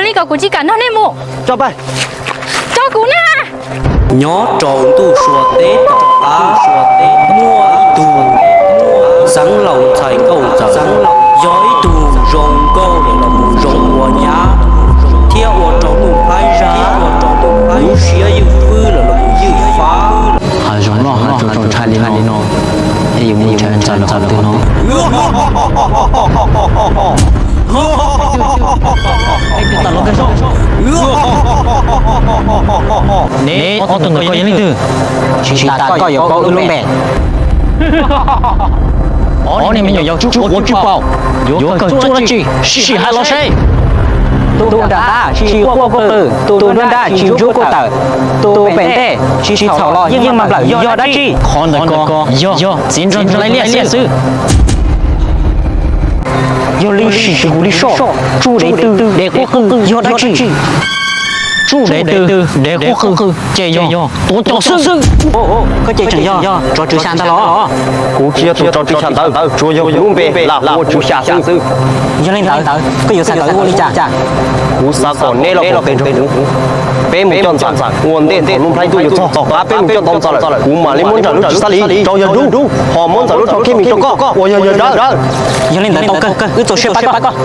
Kom kuv tsis kam nrog nej mus. Tso kuv na. Nyob rau ntuj Suav teb tom qab, muaj ib tug xeev laus ntxhais nkauj ntxawm, yog ib tug zoo nkauj los mus zoo ua nyab, thiab ua rau Nuj Nplhaib zaj, lub siab ywj fwb los mus ywj fab. Hav zoov loj hav tsuag tsuag ntshai li no, es yus mus ntshaw ntxawm lawm qhov twg no? Neb ob tug ntawm koj yog leej twg? Tsis tas koj yuav paub wb lub npe. Ob niag me nyuam yaus tsis quav tsis paum, yuav kawm txuj dab tsi, sim hais los seb. Tus nram qab tsis quaj kuj qw, tus nruab nrab tsis ntsuab kuj tawm, tus pem ntej tsis txhaum los yeej mag nplawm yog dab tsi? Qhov ntawd ko yog txiv nraug laib liaj xiab xwb. Yog li sim kuv li soj, tsuj dev tw dev quaj qw yog dab tsi? Tsuj dev tw dev quaj qw ces yog tuav cos xwb. Koj ces tseem yog tsov tswv xya ntag los? Kuv tsis yog tus tsov tswv xya ntawd, tsuas yog kuv lub npe lam hu ua Tswv Xya xwb. Yog li ntawd koj yuav xav kom wb ua li cas? Kuv xav kom neb los pem nrog kuv, peb mus coj ntxawm ua ntej thaum Nuj Nplhaib ntuj yuav txog. Tom qab peb mus coj tau ntxawm lawm, kuv mam li muab nram lub tswv xab li rau yawg Dub, ho muab ntxawm lub tsho khib mis rau koj uas yog yawg Dawb. Yog li ntawd tau kawg, wb txaus siab pab koj.